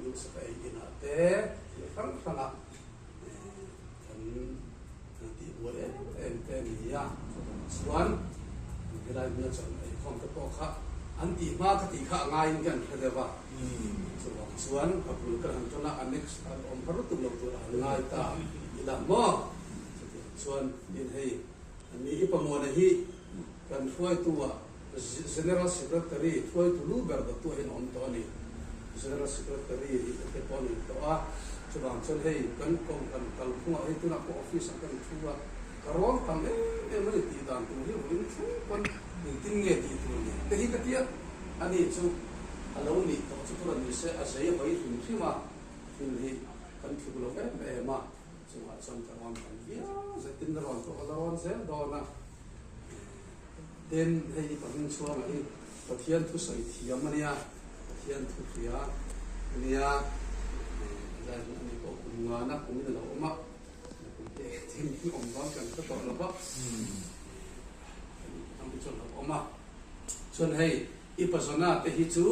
duhsak a ei inah te thil hrang hrangah kan tihbuai em em te a ni a, chuan helai hmuna chawn eikhawm te pawh kha an tih hma ka tih kha a ngaiin ka han hre deuh a, chuvang chuan ka bul ka han tawn a, a next a awm har lutuk lo tur a han ngai ta ila maw? Chutiang chuan tin hei ani i Pamuana hi kan hruaitu ah General Secretary hruaitu lu ber dawttu ah hian a awm tawh a ni. General Secretary nih te pawh a ni tawh a, chuvang chuan hei kan kohhran kalphungah hei tunah pawh office ah kan thu a, ka rawn tam em em a ni tih dan tur hi vawiin thleng pawn engtin nge tih tur ni te hi ka ti a, ani chu a lo nih tawh chu tur a ni se a zei hawi hrim hrim a, thil hi kan tluk lo em em a, chungah chuan ka rawn tam viau zetin rawn pawh ka la rawn zel dawn a. Tin, hei hi Pahming chhuanga hi Pathian thusawi thiam a nia, Pathian thu hria a nia, helai hmun a ni pawh kum ngana kum in a lo awm a, kum te engtin hi awm dawn kan hre tawh lo va, kan hi chuan a lo awm a. Chuan hei i Pazona te hi chu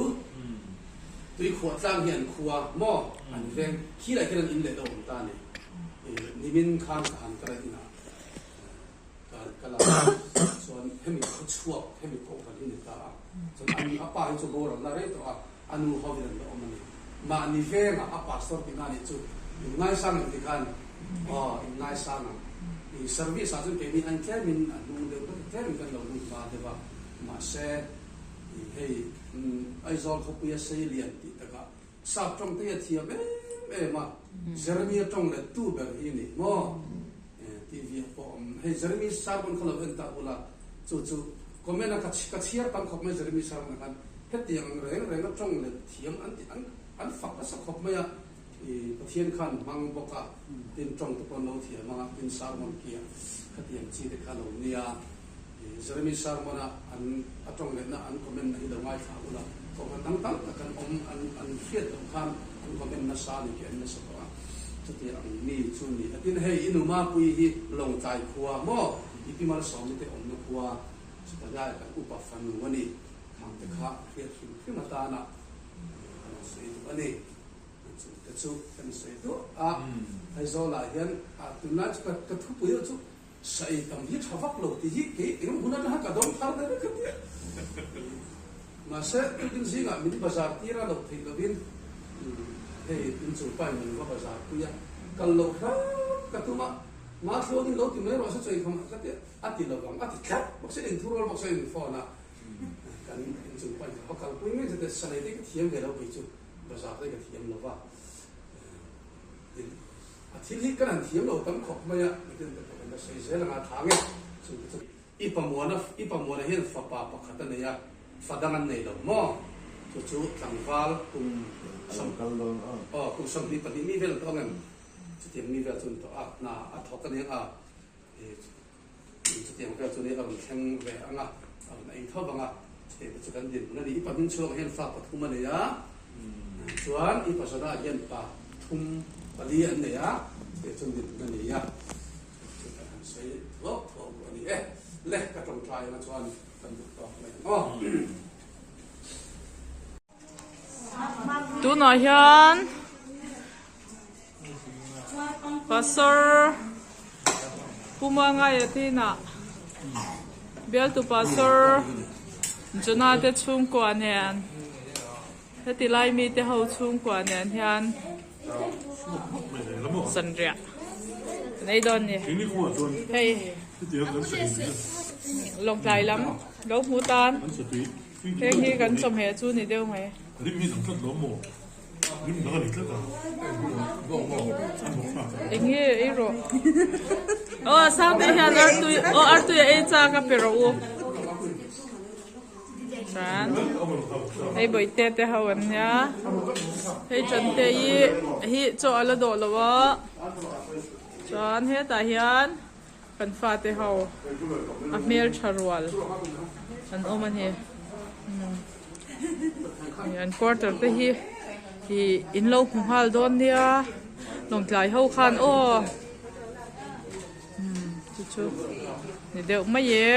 Tuikhuah tlang hi an khua maw an veng, khilai khian an in leh lo awm ta a ni, nimin khan ka han kal a inah. Ka la chuan hemi khaw chhuak hemi kohhran hi ni ta a, chuan a ni a pa hi chu boral la rei tawh a, a nu ho in an la awm a ni. Mahni vengah a pastor tihna a nih chu in ngaisang em ti khan aw in ngaisang ang. I service ah chuan keini an tlem in a hnung deuh hlek a tlem in kan lo lut hma deuh a, mahse hei Aizawl khawpuia sei lian tih takah Sap tawng te hi a thiam em em a, Jeremy-a tawng let tu ber hi ni maw? Tih viah pawh awm. Hei Jeremy sermon kha lo en ta ula, chu chu comment a ka chhiar tam khawp mai Jeremy sermon ah khan hetiang ang reng reng a tawng let thiam an ti an an fak nasa khawp mai a, i Pathian khan hmang bawk a, tin tawng te pawh an lo thiam a, tin sermon khi a khatiang chi te kha lo nia. Jeremy sermon a an a tawng lehna an comment na hi lo ngaithla ula, kohhran dang tam tak an awm an an hriat loh khan an comment nasa a ni khi an nasa tawh a, chuti ang mi chu ni a tin hei i nu Mapui hi Lawngtlai khua maw i pi Malsawmi te awmna khua chuta lai kan upa fanu a ni khang te kha hriat hrim hrim atana ka lo sawi duh a ni. Chu te chu kan sawi duah a, Aizawlah hian tunlai chu ka thupui chu Saei tam hi tha vak lo tih hi kei eng hun atanga ka dawng thar deuh vek a tia. Mahse, tukin zingah min bazar tir a loh theih lovin hei inchung pain min va bazar pui a, kal loh hram ka tum a, Mathlawnin lo ti mai rawh se chawihkham ah ka tia, a ti lovang a ti tlat bawk se, engthu rual bawk se in phone a kan inchung pain ka va kal pui mai chute salei te ka thiam ve lo kei chu bazar te ka thiam lova. A thil hi kan han thiam lo tam khawp mai a, nitin te pawh kan la sawi zel anga tha nge chu te chu. I pamuana i pamuana hian fapa pakhat a nei a, fa dang an nei lo maw? Chu chu tlangval kum sawm aw kum 22 mi vel an tawh ang em? Chutiang mi vel chu an tawh a, hna a thawk a ni ang a, Chutiang vel chu ni a rawn thleng ve ang a, a rawn ei tho vang a, chutiang te chu kan dinhmun a ni. I pahnih chhuakah hian fa pathum a nei a, chuan i pasarah hian pa thum pali an nei a, chutiang chu an dinhmun a ni a. Chu kan han sawi thuak thuak duh a ni e. Le, ka tawngtai anga chuan kan duh tawk mai ang aw. Tunah hian Pastor Pu Muangaia te inah bialtu Pastor Jonah te chhungkua nen heti lai mite ho chhungkua nen hian zanriah an ei dawn a ni hei lawngtlai lam lo hmu tan. Heng hi kan chawhmeh chu ni deuh mai. Eng nge ei rawh. Aw Sangte hian artui aw artui a ei chak a pe rawh u. Chuan hei bawihte te ho an nia. Hei Chante hi hi chaw a la dawh lo a. Chuan hetah hian. Kan fate ho a hmeltha rual an awm a ni. An quarter te hi ih in lo hmu nghal dawn nia lawngtlai ho khan aw chu chu ni deuh mai e.